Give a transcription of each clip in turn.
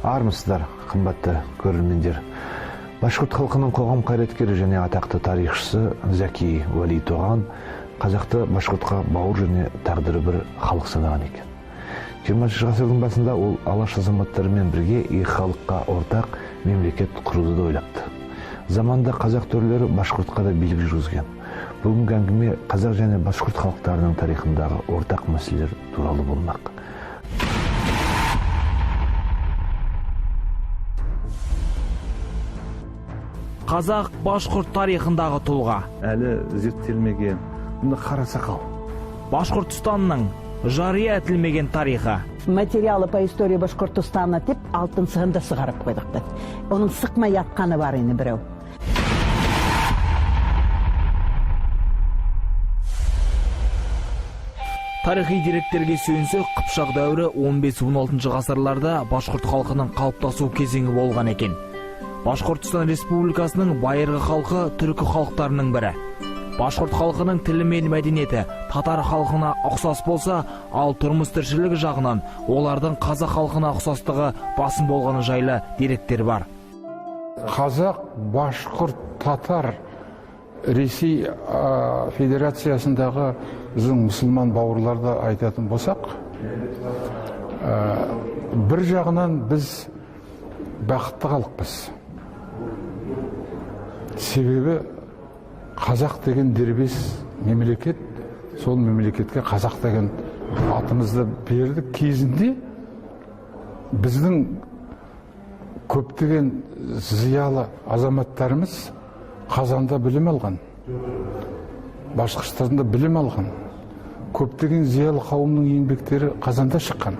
Армысыздар, қымбатты көрермендер. Башқұрт халқының қоғам қайраткері және атақты тарихшысы Зәки Уәли Тоған қазақты башқұртқа бауыр және тағдыры бір халық санаған екен. 20 ғасырдың басында ол алаш азаматтарымен бірге екі халыққа ортақ мемлекет құруды да ойлапты. Заманда қазақ төрелері башқұртқа да билік жүргізген. Бүгінгі әңгіме қазақ және башқұрт халықтарының тарихындағы ортақ мәселелер туралы болмақ. Қазақ башқұрт тарихындағы тұлға. Әлі зерттелмеген мына қара сақал. Башқұртстанның жария етілмеген тарихы. Материалы по истории Башкортостана деп алтынсыһын да сығарып қойдық біз. Оның сықмай ятқаны бар ені біреу. Тарихи деректерге сүйенсек, Қыпшақ дәуірі 15-16 ғасырларда башқұрт халқының қалыптасу кезеңі болған екен. Башқұртстан Республикасының байырғы халқы түркі халықтарының бірі. Башқұрт халқының тілі мен мәдениеті татар халқына ұқсас болса, ал тұрмыс тіршілігі жағынан олардың қазақ халқына ұқсастығы басым болғаны жайлы деректер бар. Қазақ, башқұрт, татар Ресей Федерациясындағы біздің мұсылман бауырларды айтатын болсақ, бір жағынан біз бақытты халықпыз. Себебі қазақ деген дербес мемлекет, сол мемлекетке қазақ деген атымызды бердік. Кезінде біздің көптеген зиялы азаматтарымыз Қазанда білім алған, Башқұртстанда білім алған. Көптеген зиялы қауымның еңбектері Қазанда шыққан.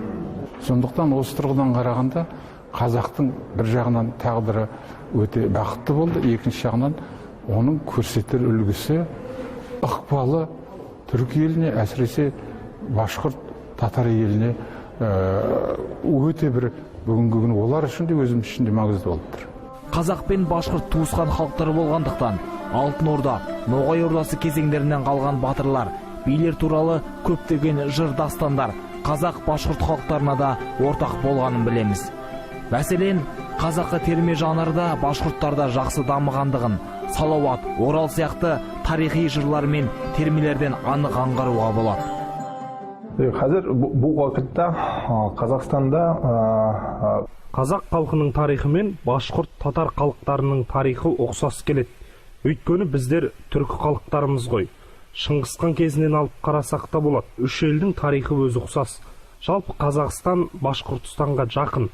Сондықтан осы тұрғыдан қарағанда қазақтың бір жағынан тағдыры өте бақытты болды, екінші жағынан оның көрсетер үлгісі, ықпалы түркі еліне, әсіресе башқұрт, татар еліне өте бір бүгінгі күні олар үшін де, өзіміз үшін де маңызды болып тұр. Қазақ пен башқұрт туысқан халықтар болғандықтан Алтын Орда, Ноғай Ордасы кезеңдерінен қалған батырлар, билер туралы көптеген жыр дастандар қазақ башқұрт халықтарына да ортақ болғанын білеміз. Мәселен, қазақы терме жанрда башқұрттарда жақсы дамығандығын Салауат, Орал сияқты тарихи жырлар мен термелерден анық аңғаруға болады. Қазір бұл уақытта Қазақстанда Қазақ халқының тарихы мен башқұрт, татар халықтарының тарихы ұқсас келеді. Өйткені біздер түркі халықтарымыз ғой. Шыңғысхан кезінен алып қарасақ та болады. Үш елдің тарихы өзі ұқсас. Жалпы Қазақстан Башқұртстанға жақын.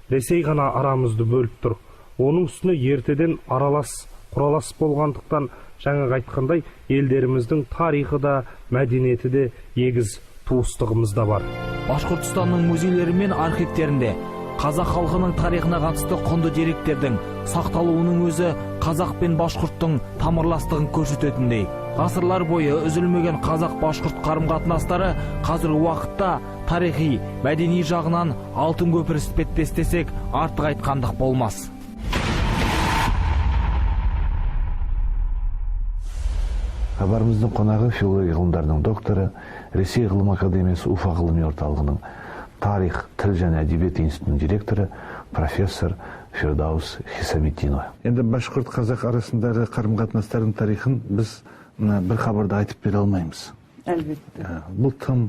Ресей ғана арамызды бөліп тұр. Оның үстіне ертеден аралас, құралас болғандықтан жаңағы айтқандай елдеріміздің тарихы да, мәдениеті де егіз, туыстығымыз да бар. Башқұртстанның музейлері мен архивтерінде қазақ халқының тарихына қатысты құнды деректердің сақталуының өзі қазақ пен башқұрттың тамырластығын көрсететіндей. Ғасырлар бойы үзілмеген қазақ-башқұрт қарым-қатынастары қазіргі уақытта тарихи, мәдени жағынан алтын көпір іспеттес десек, артық айтқандық болмас. Хабарымыздың қонағы филология ғылымдарының докторы, Ресей ғылым академиясы Уфа ғылыми орталығының тарих, тіл және әдебиет институтының директоры, профессор Фирдаус Хисамиддинова. Енді башқұрт қазақ арасындағы қарым-қатынастардың тарихын біз мына бір хабарда айтып бере алмаймыз. Әлбетте. Бұл тым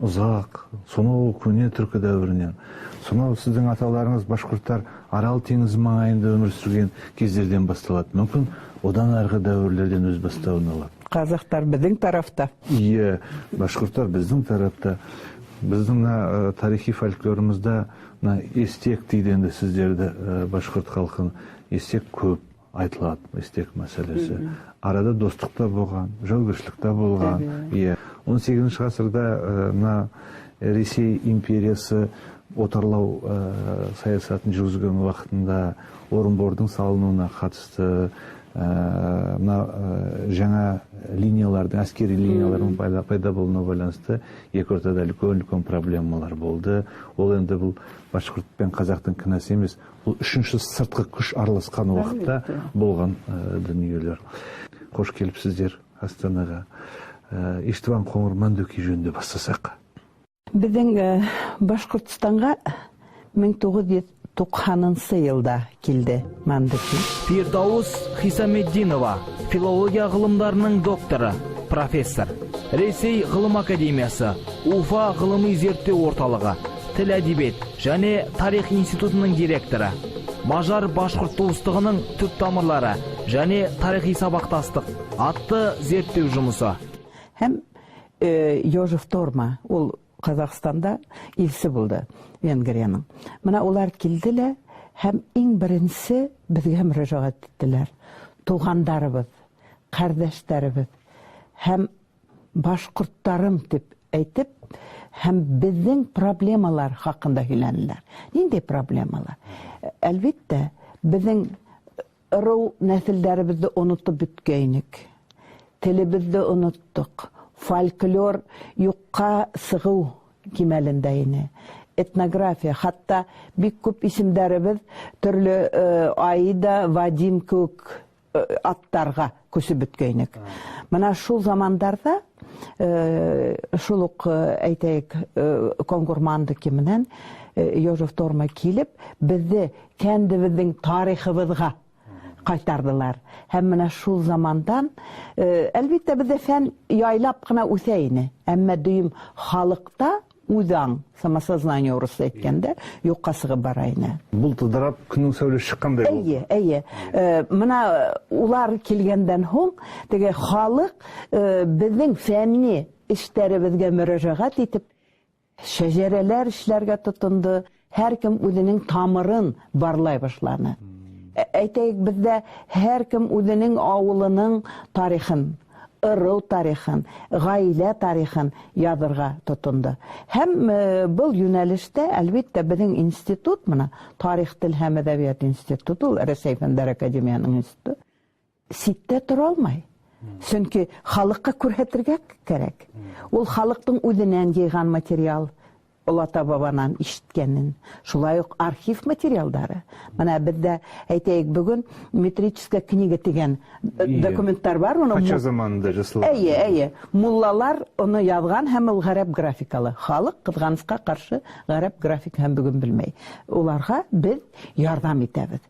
ұзақ, сонау көне түркі дәуірінен, сонау сіздің аталарыңыз башқұрттар Арал теңізі маңайында өмір сүрген кездерден басталады. Мүмкін одан арғы дәуірлерден өз бастауын алады. Қазақтар біздің тарапта. Иә, башқұрттар біздің тарапта. Біздің мына тарихи фольклорымызда мына естек дейді енді сіздерді, башқұрт халқын естек көп айтылады, естек мәселесі. Арада достық та болған, жаугершілік та болған. Иә. 18 ғасырда мына Ресей империясы отарлау саясатын жүргізген уақытында Орынбордың салынуына қатысты Мына жаңа линиялардың, әскери линиялардың пайда болуына байланысты екі ортада үлкен-үлкен проблемалар болды. Ол енді бұл башқұрт пен қазақтың кінәсі емес, бұл үшінші сыртқы күш араласқан уақытта болған дүниелер. Қош келіпсіздер Астанаға. Иштван Қоңыр Мандуки жөнінде бастасақ. Біздің Башқұртстанға 1990 йылда келді Мандыки. Фирдауыс Хисамеддинова, филология ғылымдарының докторы, профессор. Ресей ғылым академиясы, Уфа ғылыми зерттеу орталығы, тіл, әдебиет және тарих институтының директоры. Мажар башқұрт туыстығының түп тамырлары және тарихи сабақтастық атты зерттеу жұмысы. Һәм Йожеф Торма, ул Қазақстанда илсе булды Венгрияның. Мына улар килде лә һәм иң беренсе беҙгә мөрәжәғәт иттеләр. Туғандарыбыҙ, ҡәрҙәштәребеҙ һәм башҡорттарым тип әйтеп, һәм беҙҙең проблемалар хаҡында һөйләнеләр. Ниндәй проблемалар? Әлбиттә, беҙҙең ырыу нәҫелдәребеҙҙе онотоп бөткәйнек. Телебеҙҙе оноттоҡ. Фольклор юҡҡа сығыу кимәлендә ине. Этнография, хатта бик күп исемдәребеҙ төрлө Аида, Вадим кеүек аттарға күсеп бөткәйнек. Мына шул замандарҙа шул уҡ әйтәйек Конгур Мандыки менән Йожеф Торма килеп, беҙҙе кәндебеҙҙең тарихыбыҙға ҡайтарҙылар. Һәм мына шул замандан, әлбиттә, беҙҙә фән яйлап ҡына үҫә ине. Әммә дөйөм халыҡта үҙаң, самосознание урыҫса әйткәндә, юҡҡа сығып бара ине. Бұл тыдырап күннің сәулесі шыққандай болды. Әйе, әйе. Мына улар килгәндән һуң теге халыҡ беҙҙең фәнни эштәребеҙгә мөрәжәғәт итеп, шәжәрәләр эшләргә тотондо. Һәр кем үҙенең тамырын барлай башланы. Әйтәйек, беҙҙә һәр кем үҙенең ауылының тарихын, ырыу тарихын, ғаилә тарихын яҙырға тотондо. Һәм был йүнәлештә, әлбиттә, беҙҙең институт, мына тарих, тел һәм әҙәбиәт институты, ул Рәсәй Фәндәр Академияһының институты, ситтә тора алмай. Сөнки халыҡҡа күрһәтергә кәрәк. Ул халыҡтың үҙенән йыйған материал, олата бабанан ишеткәнен, шулай уҡ архив материалдары. Мына беҙҙә, әйтәйек, бөгөн метрическая книга тигән документтар бар. Уны Патша заманында жасалған. Әйе, әйе. Муллалар уны яҙған һәм ул ғәрәп графикалы. Халыҡ ҡыҙғанысҡа ҡаршы ғәрәп график һәм бөгөн белмәй. Уларға беҙ ярҙам итәбеҙ.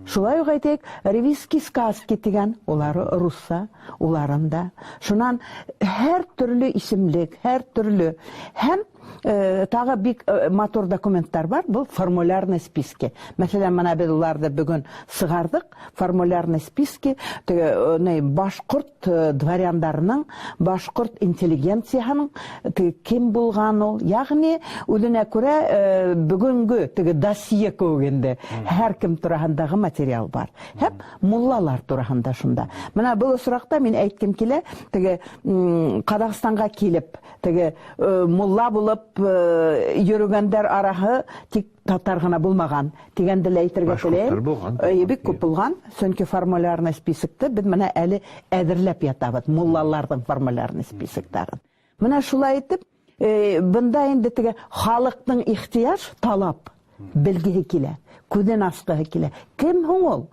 Шулай уҡ әйтәйек, ревизские сказки тигән, улары русса, уларын да. Шунан һәр төрлө исемлек, һәр төрлө. Һәм тағы бик матур документтар бар, был формулярный списки. Мәҫәлән, мына беҙ уларҙы бөгөн сығарҙыҡ, формулярный списки, теге, ни, башҡорт дворяндарының, башҡорт интеллигенцияһының теге кем булған ул, ягъни үҙенә күрә бөгөнгө теге досье кеүек инде һәр кем тураһындағы материал бар. Һәм муллалар тураһында шунда. Мына был осраҡта мин әйткем килә, теге Ҡаҙағстанға килеп, теге мулла булып йөрөгәндәр араһы тик татар ғына булмаған тигәнде лә әйтергә Башҡорттар теләйем. булған. Эйе, бик күп булған. Сөнки формулярный списокты беҙ мына әле әҙерләп ятабыҙ, муллаларҙың формулярный списоктарын. Мына шулай итеп, бында инде теге халыҡтың ихтыяж, талап белгеһе килә, күҙен асҡыһы килә. Кем һуң ул?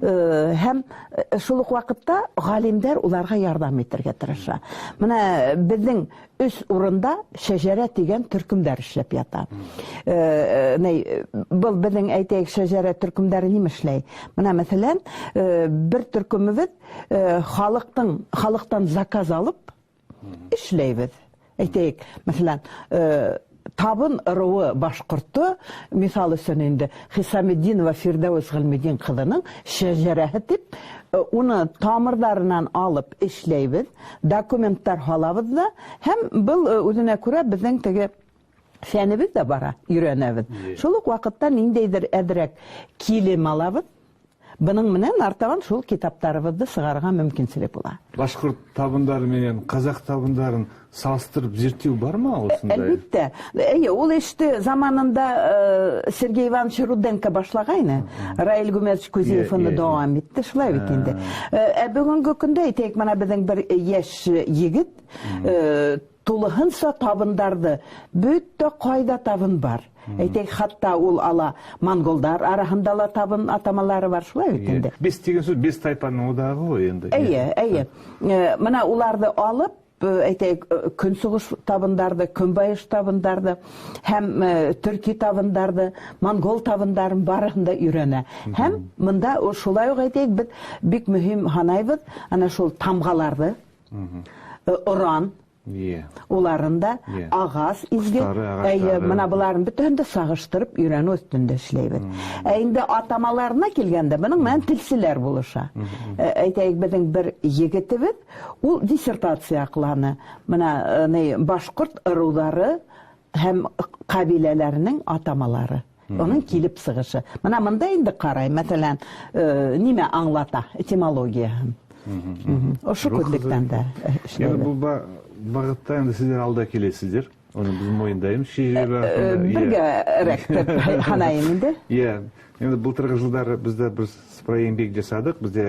Һәм шул уҡ ваҡытта ғалимдәр уларға ярҙам итергә тырыша. Мына беҙҙең өс урында шәжәрә тигән төркөмдәр эшләп ята. Был беҙҙең, әйтәйек, шәжәрә төркөмдәре нимә эшләй? Мына мәҫәлән, бер төркөмөбөҙ, халыҡтан заказ алып эшләйбеҙ. Әйтәйек, мәҫәлән, Табын ырыуы башҡорто, миҫал өсөн инде Хисамеддинова Фирҙәүес Ғилметдин ҡыҙының шәжәрәһе тип, уны тамырҙарынан алып эшләйбеҙ, документтар һалабыҙ ҙа, һәм был, үҙенә күрә беҙҙең теге фәнебеҙ ҙә бара, өйрәнәбеҙ. Шул уҡ ваҡытта ниндәйҙер әҙерәк килем алабыҙ. Бының менән артабан шул китаптарыбыҙҙы сығарырға мөмкинселек була. Башҡорт табындары менән ҡаҙаҡ табындарын салыштырып зерттеү бармы осындай? Әлбиттә. Эйе, ул эште заманында Сергей Иванович Руденко башлағайны. Раил Гумерович Кузеев уны дауам итте, шулай бит инде. Ә бөгөнгө көндә әйтәйек, мына беҙҙең бер йәш егет тулыһынса табындарҙы, бөтә ҡайҙа табын бар. Әйтәйек, хатта ул ала монголдар араһында ла табын атамалары бар, шулай бит инде. Бес тигән сүҙ бес тайпаның одағы ғой инде. Эйе, эйе. Мына уларҙы алып, әйтәйек, көнсығыш табындарҙы, көнбайыш табындарҙы һәм төрки табындарҙы, монгол табындарын барыһын да өйрәнә. Һәм мында шулай уҡ әйтәйек, беҙ бик мөһим һанайбыҙ ана шул тамғаларҙы, оран, уларын да ағас изге, әйе, мына быларын бөтәһен дә сағыштырып өйрәнү өҫтөндә эшләйбеҙ. Ә инде атамаларына килгәндә, бының менән телселәр булыша. Әйтәйек, беҙҙең бер егетебеҙ, ул диссертация яҡланы. Мына башҡорт ырыуҙары һәм ҡәбиләләренең атамалары. Оның килеп сығышы. Мына мында инде ҡарай, мәҫәлән, нимә аңлата этимология. Ошо күҙлектән дә эшләйбеҙ. Был бағытта инде һеҙҙәр алда киләсеҙҙер. Уны беҙ мойындайбыҙ. Бергәрәк тип һанайым инде. Иә, инде былтырғы жылдары беҙҙә бер сыпыра еңбек жасадыҡ. Беҙҙә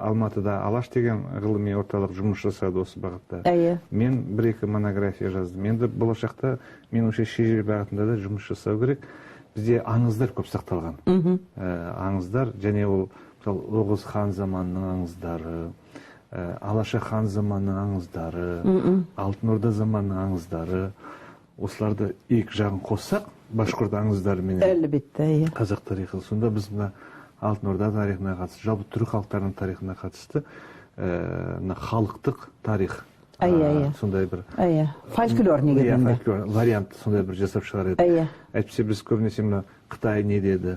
Алматыда Алаш деген ғылыми орталық жұмыс жасады осы бағытта. Мен бір-екі монография жаздым. Енді болашақта мен осы шежіре бағытында да жұмыс жасау керек. Бізде аңыздар көп сақталған. Аңыздар және ол, мысалы, Оғыз хан заманының аңыздары, Алаша хан заманының аңыздары, Алтын Орда заманының аңыздары. Осыларды екі жағын қоссақ, башқұрт аңыздары менен Әлбетте, иә. қазақ тарихы. Сонда біз мына Алтын Орда тарихына қатысты, жалпы түрік халықтарының тарихына қатысты, мына халықтық тарих, сондай бір Фольклор негізінде. Фольклор вариант сондай бір жасап шығар еді. Әйтпесе біз көбінесе мына Қытай не деді,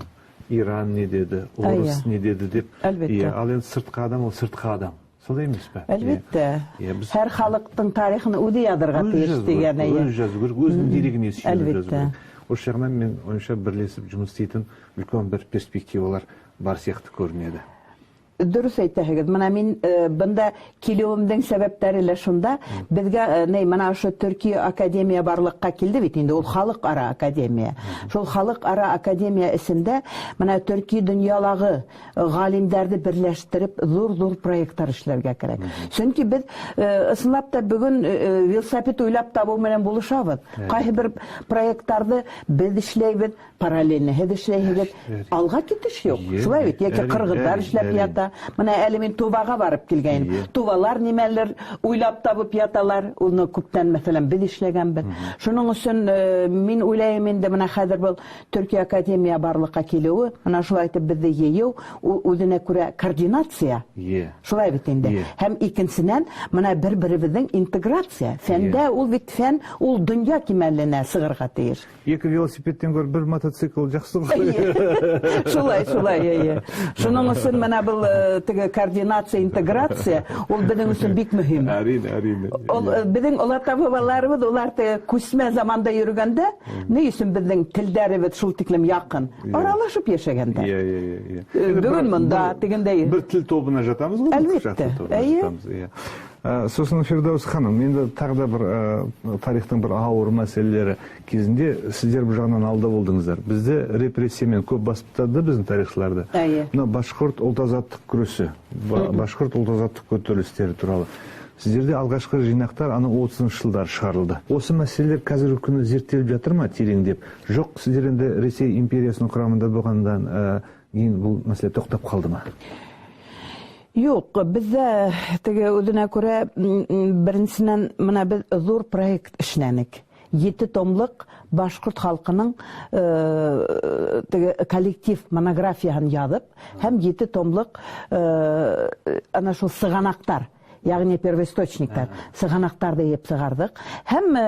Иран не деді, орыс не деді деп. Әлбетте. Иә, ал енді сыртқы адам ол сыртқы адам. Солай емес пе? Әлбетте. Иә, біз Һәр халықтың тарихын үҙе яҙырға Өзі тейеш жазу дигән, керек, әйе. өзі жазу керек, өзінің дерегіне сүйеніп жазу Әлбетте. керек. Осы жағынан мен ойымша бірлесіп жұмыс істейтін үлкен бір перспективалар бар сияқты көрінеді. Дөрөҫ әйтәһегеҙ. Мына мин бында килеүемдең сәбәптәре лә шунда. Беҙгә мына ошо Төрки академия барлыҡҡа килде бит инде, ул халыҡ-ара академия. Шул халыҡ-ара академия эсендә мына төрки донъялағы ғалимдәрҙе берләштереп ҙур-ҙур проекттар эшләргә кәрәк. Сөнки беҙ ысынлап та бөгөн велосипед уйлап табыу менән булышабыҙ. Ҡайһы бер проекттарҙы беҙ эшләйбеҙ, параллельно һеҙ эшләйһегеҙ. Алға китеш юҡ. Шулай бит, йәки ҡырғыҙҙар эшләп ята. Мына әле мин Туваға барып килгәйнем. Тувалар нимәлер уйлап табып яталар. Уны күптән, мәҫәлән, беҙ эшләгәнбеҙ. Шуның өсөн мин уйлайым инде, мына хәҙер был Төрки академия барлыҡҡа килеүе, мына шулай итеп беҙҙе йыйыу, үҙенә күрә координация. Шулай бит инде. Һәм икенсенән, мына бер-беребеҙҙең интеграция. Фәндә ул бит фән, ул донъя кимәленә сығырға тейеш. Екі велосипедтен гөрі бер мотоцикл жақсы ғой. Эйе. Шулай, шулай, эйе. Шуның өсөн мына был теге координация, интеграция, ул беҙҙең өсөн бик мөһим. Әрине, әрине. Ул беҙҙең олата-бабаларыбыҙ, улар теге күсмә заманда йөрөгәндә, ни өсөн беҙҙең телдәребеҙ шул тиклем яҡын? Аралашып йәшәгәндә. Бөгөн мында, тегендә. Бер тел тобына жатамыз ғой, Әлбиттә. бір тел тобына Эйе. жатамыз, иә. Сосын Фирдаус ханым, енді тағы да бір тарихтың бір ауыр мәселелері кезінде сіздер бұл жағынан алда болдыңыздар. Бізді репрессиямен көп басып тастады біздің тарихшыларды. Мына башқұрт ұлт азаттық күресі, башқұрт ұлт азаттық көтерілістері туралы. Сіздерде алғашқы жинақтар ана отызыншы жылдары шығарылды. Осы мәселелер қазіргі күні зерттеліп жатыр ма тереңдеп? Жоқ, сіздер енді Ресей империясының құрамында болғаннан кейін бұл мәселе тоқтап қалды ма? Юҡ, беҙҙә теге үҙенә күрә беренсенән мына беҙ ҙур проект эшләнек. 7 томлыҡ башҡорт халҡының теге коллектив монографияһын яҙып, һәм 7 томлыҡ ана шул сығанаҡтар, ягъни первоисточниктар, сығанаҡтарҙы йыйып сығарҙыҡ. Һәм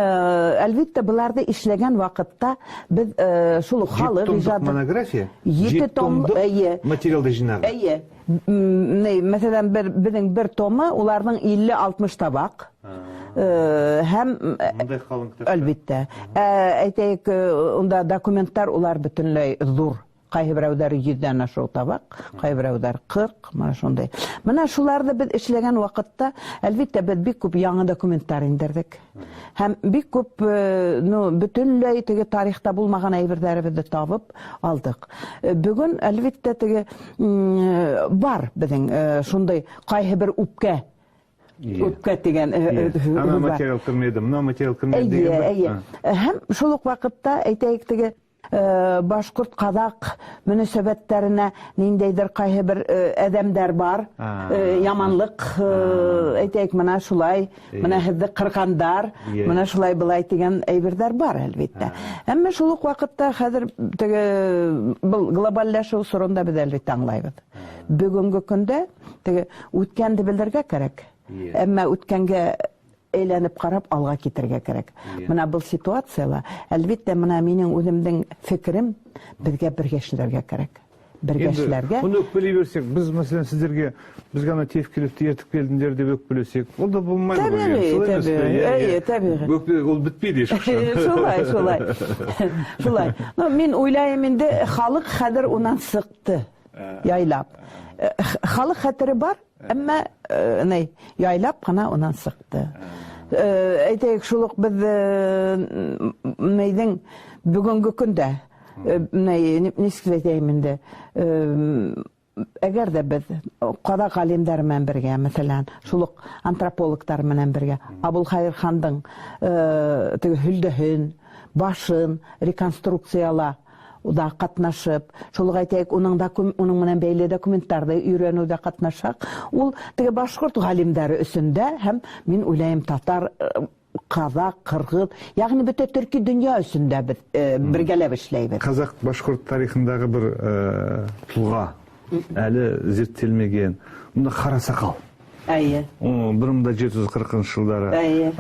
әлбиттә быларҙы эшләгән ваҡытта беҙ шул уҡ Ете халыҡ томлыҡ ижады. монография? Ете Ете том, томлыҡ эйе. материалды жинағы. Эйе. Мәҫәлән, беҙҙең бер томы уларҙың илле-алтмыш табаҡ. Һәм, Мындай ҡалын китаптар. әлбиттә. Әйтәйек, унда документтар улар бөтөнләй ҙур. Ҡайһы берәүҙәре 100-дән ашыу табаҡ, ҡайһы берәүҙәр 40, мына шундай. Мына шуларҙы беҙ эшләгән ваҡытта, әлбиттә, беҙ бик күп яңы документтар индерҙек. Һәм бик күп, ну, бөтөнләй теге тарихта булмаған әйберҙәребеҙҙе табып алдыҡ. Бөгөн, әлбиттә, теге бар беҙҙең шундай ҡайһы бер үпкә. Үпкә тигән. Ана материал килмәйҙе, мына материал килмәйҙе тигән. Эйе, эйе. Һәм шул уҡ ваҡытта әйтәйек теге башҡорт ҡаҙаҡ мөнәсәбәттәренә ниндәйҙер ҡайһы бер әҙәмдәр бар, яманлыҡ, әйтәйек, мына шулай, мына һеҙҙе ҡырғандар, мына шулай былай тигән әйберҙәр бар, әлбиттә. Әммә шул уҡ ваҡытта хәҙер теге был глобалләшеү осоронда беҙ әлбиттә аңлайбыҙ. Бөгөнгө көндә теге үткәнде белергә кәрәк. Әммә үткәнгә әйләнеп ҡарап алға китергә кәрәк. Мына был ситуацияла, әлбиттә, мына минең үҙемдең фекерем, беҙгә бергә эшләргә кәрәк. Бергә эшләргә. Уны өкпелей берсек, беҙ, мәҫәлән, һеҙҙәргә беҙгә ана тефкелепте ертіп келдіңдер деп өкпелесек, ол да болмайды ғой. Тәбиғи, тәбиғи. Әйе, тәбиғи. Өкпе, ул бітпейді ешқашан. Шулай, шулай. Шулай. Но мин уйлайым инде, халыҡ хәҙер унан сыҡты. Яйлап. Халыҡ хәтере бар, әммә яйлап ҡына унан сыҡты. Әйтәйек, шул уҡ беҙ нейҙең бөгөнгө көндә, нисек әйтәйем инде, әгәр ҙә беҙ ҡаҙаҡ ғалимдары менән бергә, мәҫәлән, шул уҡ антропологтар менән бергә Абулхайыр хандың теге һөлдәһен, башын реконструкцияла да ҡатнашып, шул уҡ әйтәйек, уның менән бәйле документтарҙы өйрәнеүҙә ҡатнашаҡ, ул теге башҡорт ғалимдары өсөн дә, һәм мин уйлайым, татар, ҡаҙаҡ, ҡырғыҙ, йәғни бөтә төрки донъя өсөн дә беҙ бергәләп эшләйбеҙ. Ҡаҙаҡ башҡорт тарихындағы бер тұлға әлі зерттелмеген. Мұнда Қарасақал. Әйе. 1740 жылдары, Әйе.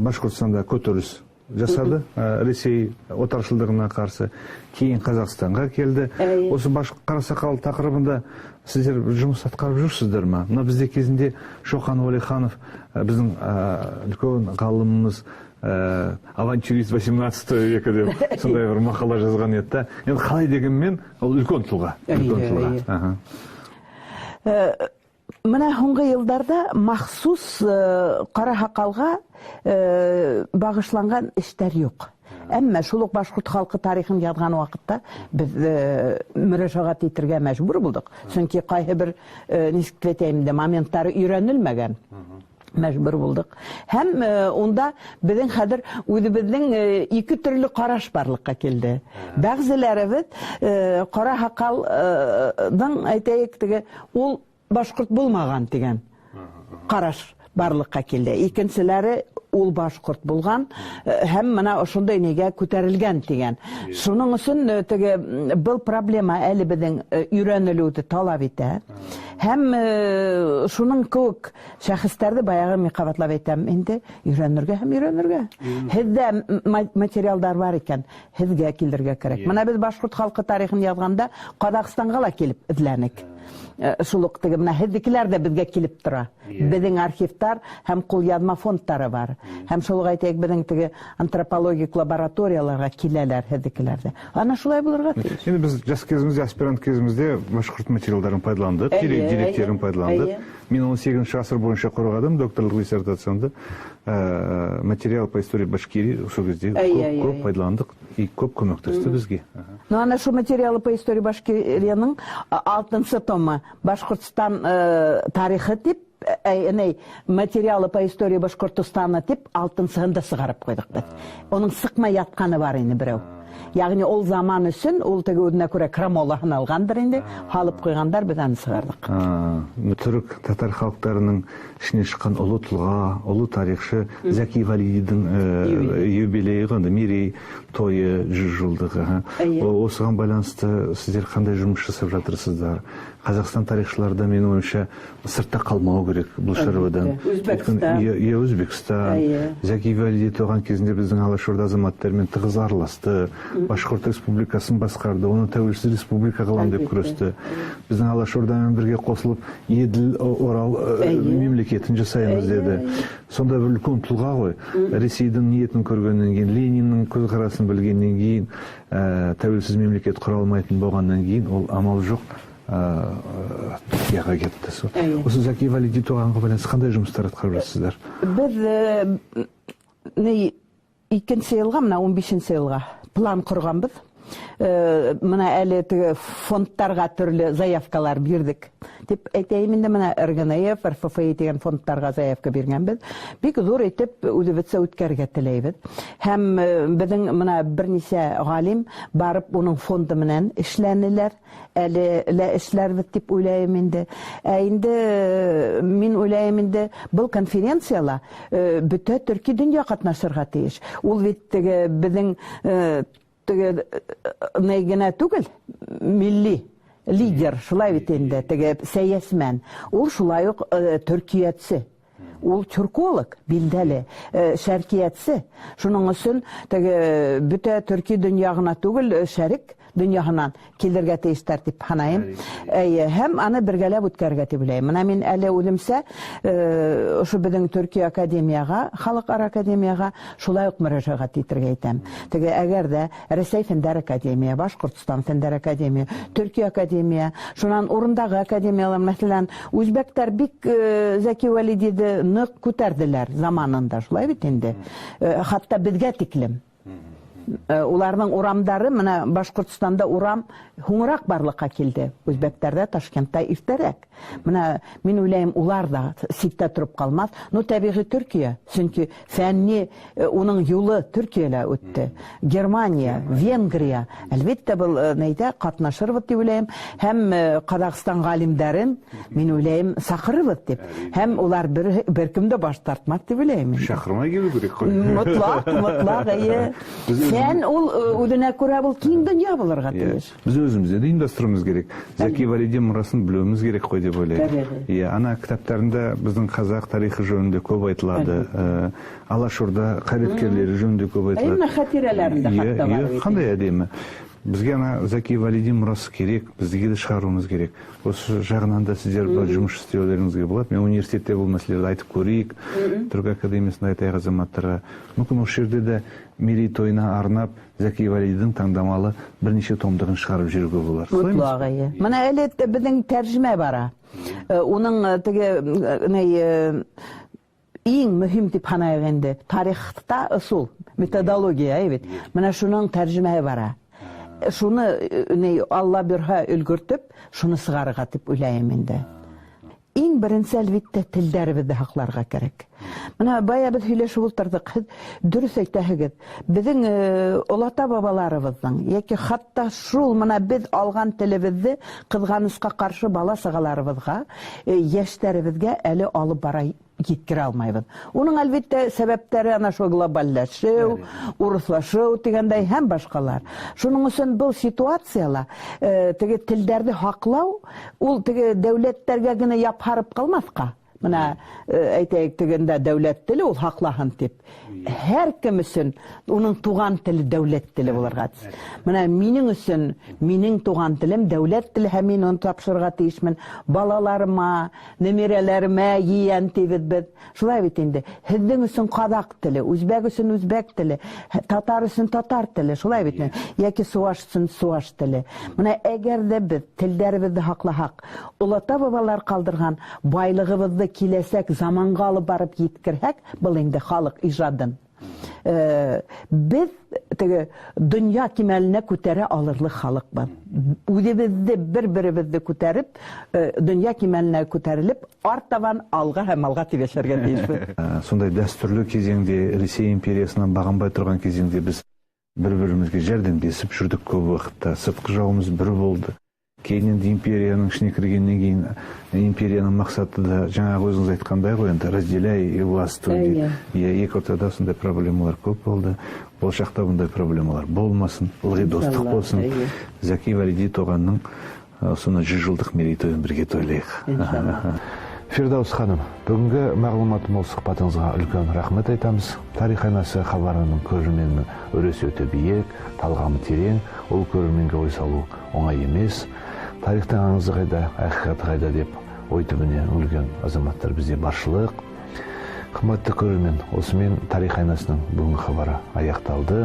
Башқұртстанда көтеріліс жасады, Ресей отаршылдығына қарсы, кейін Қазақстанға келді. Әйе. Осы Қарасақал тақырыбында сіздер жұмыс атқарып жүрсіздер ма? Мына бізде кезінде Шоқан Уәлиханов, біздің үлкен ғалымымыз, авантюрист 18 века деп сондай бір мақала жазған еді да. Енді қалай дегенмен ол үлкен тұлға. Үлкен Әйе, тұлға. әйе. Аха. Мына һуңғы йылдарҙа махсус Ҡараһаҡалға бағышланған эштәр юҡ. Әммә шул уҡ башҡорт халҡы тарихын яҙған ваҡытта беҙ мөрәжәғәт итергә мәжбүр булдыҡ. Сөнки ҡайһы бер, нисек тип әйтәйем инде, моменттары өйрәнелмәгән. Мәжбүр булдыҡ. Һәм унда беҙҙең хәҙер үҙебеҙҙең ике төрлө ҡараш барлыҡҡа килде. Бәғзеләребеҙ Ҡараһаҡалдың, әйтәйек, теге ул башҡорт булмаған тигән ҡараш барлыҡҡа килде. Икенселәре ул башҡорт булған һәм мына ошондай нигә күтәрелгән тигән. Шуның өсөн теге был проблема әле беҙҙең өйрәнелеүҙе талап итә. Һәм шуның кеүек шәхестәрҙе баяғы мин ҡабатлап әйтәм инде, өйрәнергә һәм өйрәнергә. Һеҙҙә материалдар бар икән, һеҙгә килергә кәрәк. Мына беҙ башҡорт халҡы тарихын яҙғанда Ҡаҙағстанға ла килеп эҙләнек. Шул уҡ теге мына һеҙҙекеләр ҙә беҙгә килеп тора. Беҙҙең архивтар һәм ҡулъяҙма фондтары бар. Һәм шул уҡ әйтәйек, беҙҙең теге антропологик лабораторияларға киләләр һеҙҙекеләр ҙә. Ана шулай булырға тейеш. Енді біз жас кезімізде, аспирант кезімізде башқұрт материалдарын пайдаландық, деректерін пайдаландық. Мен он сегізінші ғасыр бойынша қорғадым докторлық диссертациямды. Материал по истории Башкирии сол кезде көп пайдаландық и көп көмектесті бізге. Ну, ана шул материалы по истории Башкирияның алтынсы томы Башҡортостан тарихы тип, ней, материалы по истории Башҡортостана тип алтынсыһын да сығарып ҡуйҙыҡ беҙ. Уның сыҡмай ятҡаны бар ине берәү. Ягъни ул заман өсөн ул теге үҙенә күрә крамолаһын алғандыр инде, һалып ҡуйғандар, беҙ аны сығарҙыҡ. Түрік татар халықтарының ішінен шыққан ұлы тұлға, ұлы тарихшы Зәки Валидидің юбилейі ғой, мерей тойы 100 жылдығы, аха. Осыған байланысты сіздер қандай жұмыс жасап жатырсыздар? Қазақстан тарихшылары да, менің ойымша, сыртта қалмау керек бұл шаруадан. Өзбекстан. Өйткені, Өзбекстан. Зәки Валиди туған кезінде біздің Алашорда азаматтарымен тығыз араласты. Башқұрт республикасын басқарды, оны тәуелсіз республика қыламын деп күресті. Біздің Алашордамен бірге қосылып Еділ Орал мемлекетін жасаймыз деді. Сондай бір үлкен тұлға ғой. Ресейдің ниетін көргеннен кейін, Лениннің көзқарасын білгеннен кейін, тәуелсіз мемлекет құра алмайтын болғаннан кейін ол амал жоқ Түркияға кетті. Осы Зәки Валиди Тоғанға байланысты қандай жұмыстар атқарып жатсыздар? Біз икенсе йылға, мына 15-нсе йылға план ҡорғанбыҙ. Мына әле теге фондтарға төрлө заявкалар бирҙек. Тип әйтәйем инде, мына РГНФ, РФФИ тигән фондтарға заявка биргәнбеҙ. Бик ҙур итеп үҙебеҙсә үткәрергә теләйбеҙ. Һәм беҙҙең мына бер нисә ғалим барып уның фонды менән эшләнеләр. Әле лә эшләрбеҙ тип уйлайым инде. Ә инде мин уйлайым инде, был конференцияла бөтә төрки донъя ҡатнашырға тейеш. Ул бит теге беҙҙең теге ни генә түгел, милли лидер, шулай бит инде, теге сәйәсмән. Ул шулай уҡ төркиәтсе. Ул тюрколог, билдәле, шәркиәтсе. Шуның өсөн теге бөтә төрки донъя ғына түгел, шәрик донъяһынан килергә тейештәр тип һанайым. Әйе, һәм аны бергәләп үткәрергә тип уйлайым. Мына мин әле үҙемсә, ошо беҙҙең Төрки академияға, халыҡ-ара академияға шулай уҡ мөрәжәғәт итергә итәм. Теге әгәр ҙә Рәсәй Фәндәр академия, Башҡортостан Фәндәр академия, Төрки академия, шунан урындағы академиялар, мәҫәлән, үзбәктәр бик Зәки Вәлидиҙе ныҡ күтәрҙеләр заманында, шулай бит инде. Хатта беҙгә тиклем. Уларҙың урамдары, мына Башҡортостанда урам һуңыраҡ барлыҡҡа килде. Үзбәктәрҙә, Ташкентта иртәрәк. Мына мин уйлайым, улар ҙа ситтә тороп ҡалмаҫ. Ну, тәбиғи Төркиә, сөнки фәнни уның юлы Төркиәлә үтте. Германия, Венгрия, әлбиттә, был нейҙә ҡатнашырбыҙ тип уйлайым. Һәм Ҡаҙағстан ғалимдарын, мин уйлайым, саҡырырбыҙ тип. Һәм улар бер кем дә баш тартмаҫ тип уйлайым. Шаҡырмай килеү кәрәк ҡуй. Мотлаҡ, мотлаҡ, эйе. Фән ул үҙенә күрә был киң донъя булырға тейеш. Біз өзімізде де ұйымдастыруымыз керек. Зәки Валиди мұрасын білуіміз керек қой деп ойлаймын. Табиғи. Иә, ана кітаптарында біздің қазақ тарихы жөнінде көп айтылады. Алашорда қайраткерлері жөнінде көп айтылады. Әйе, хатирәләрендә хатта бар бит. Қандай әдемі. Бізге ана Зәки Валиди мұрасы керек, бізге де шығаруымыз керек. Осы жағынан да сіздер былай жұмыс істеулеріңізге болады. Мен университетте бұл мәселелерді айтып көрейік. Түркі академиясында айтайық азаматтарға. Мүмкін осы жерде де мерейтойына арнап Зәки Валидидің таңдамалы бірнеше томдығын шығарып жіберуге болар. Солай емес Мұтлақ, пе? әйе. Мына әлі біздің тәржіме бара. Оның теге не ең мөһим дип һанайыҡ инде. Тарихта ысул, методология, әйе бит. Мына шуның тәржемәһе бара. Шуны не Алла бирһә өлгөртөп, шуны сығарырға дип уйлайым инде. Иң беренсе, әлбиттә, телдәребеҙҙе һаҡларға кәрәк. Мына бая беҙ һөйләшеп ултырҙыҡ, һеҙ дөрөҫ әйтәһегеҙ. Беҙҙең олата бабаларыбыҙҙың йәки хатта шул мына беҙ алған телебеҙҙе ҡыҙғанысҡа ҡаршы бала сағаларыбыҙға, йәштәребеҙгә әле алып бара еткерә алмайбыҙ. Уның әлбиттә сәбәптәре ана шул глобалләшеү, урыҫлашыу тигәндәй һәм башҡалар. Шуның өсөн был ситуацияла теге телдәрҙе һаҡлау ул теге дәүләттәргә генә япһарып ҡалмаҫҡа. Мына әйтәйек, тегендә дәүләт теле ул һаҡлаһын тип. Һәр кем өсөн уның туған теле дәүләт теле булырға тейеш. Мына минең өсөн минең туған телем дәүләт теле һәм мин уны тапшырырға тейешмен. Балаларыма, немерәләремә ейән тибеҙ беҙ. Шулай бит инде. Һеҙҙең өсөн ҡаҙаҡ теле, үзбәк өсөн үзбәк теле, татар өсөн татар теле, шулай бит инде. Йәки суаш өсөн суаш теле. Мына әгәр ҙә беҙ телдәребеҙҙе һаҡлаһаҡ, олата бабалар ҡалдырған байлығыбыҙҙы киләсәк заманға алып барып еткерһәк, был инде халыҡ ижадын. Беҙ теге донъя кимәленә күтәрә алырлыҡ халыҡбыҙ. Үҙебеҙҙе, бер-беребеҙҙе күтәреп, донъя кимәленә күтәрелеп, артабан алға һәм алға тип йәшәргә тейешбеҙ. Сондай дәстүрлі кезеңде, Ресей империясынан бағынбай тұрған кезеңде біз бір-бірімізге жәрдемдесіп жүрдік көп уақытта. Сыртқы жауымыз бір болды. Кейін енді империяның ішіне кіргеннен кейін империяның мақсаты да жаңағы өзіңіз айтқандай ғой енді, разделяй и властвуй дейді. Иә, екі ортада сондай проблемалар көп болды. Болашақта бұндай проблемалар болмасын, ылғи достық Иншалла, болсын. әйе. Зәки Валиди Тоғанның соны 100 жылдық мерейтойын бірге тойлайық. Иншалла. Фирдаус ханым, бүгінгі мағлұмат мол сұхбатыңызға үлкен рахмет айтамыз. Тарих айнасы хабарының көрерменінің өресі өте биік, талғамы терең, ол көрерменге ой салу оңай емес. Тарихтың аңызы қайда, ақиқаты қайда деп ой түбіне үңілген азаматтар бізде баршылық. Қымбатты көрермен, осымен тарих айнасының бүгінгі хабары аяқталды.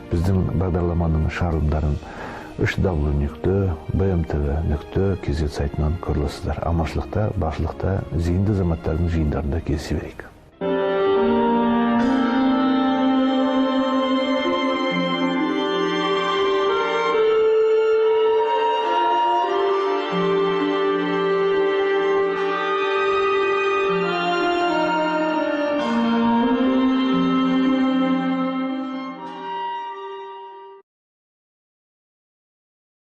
Біздің бағдарламаның шығарылымдарын 3W нүкте bmtv нүкте kz сайтынан көре аласыздар. Аманшылықта, баршылықта, зейінді азаматтардың жиындарында кездесе берейік.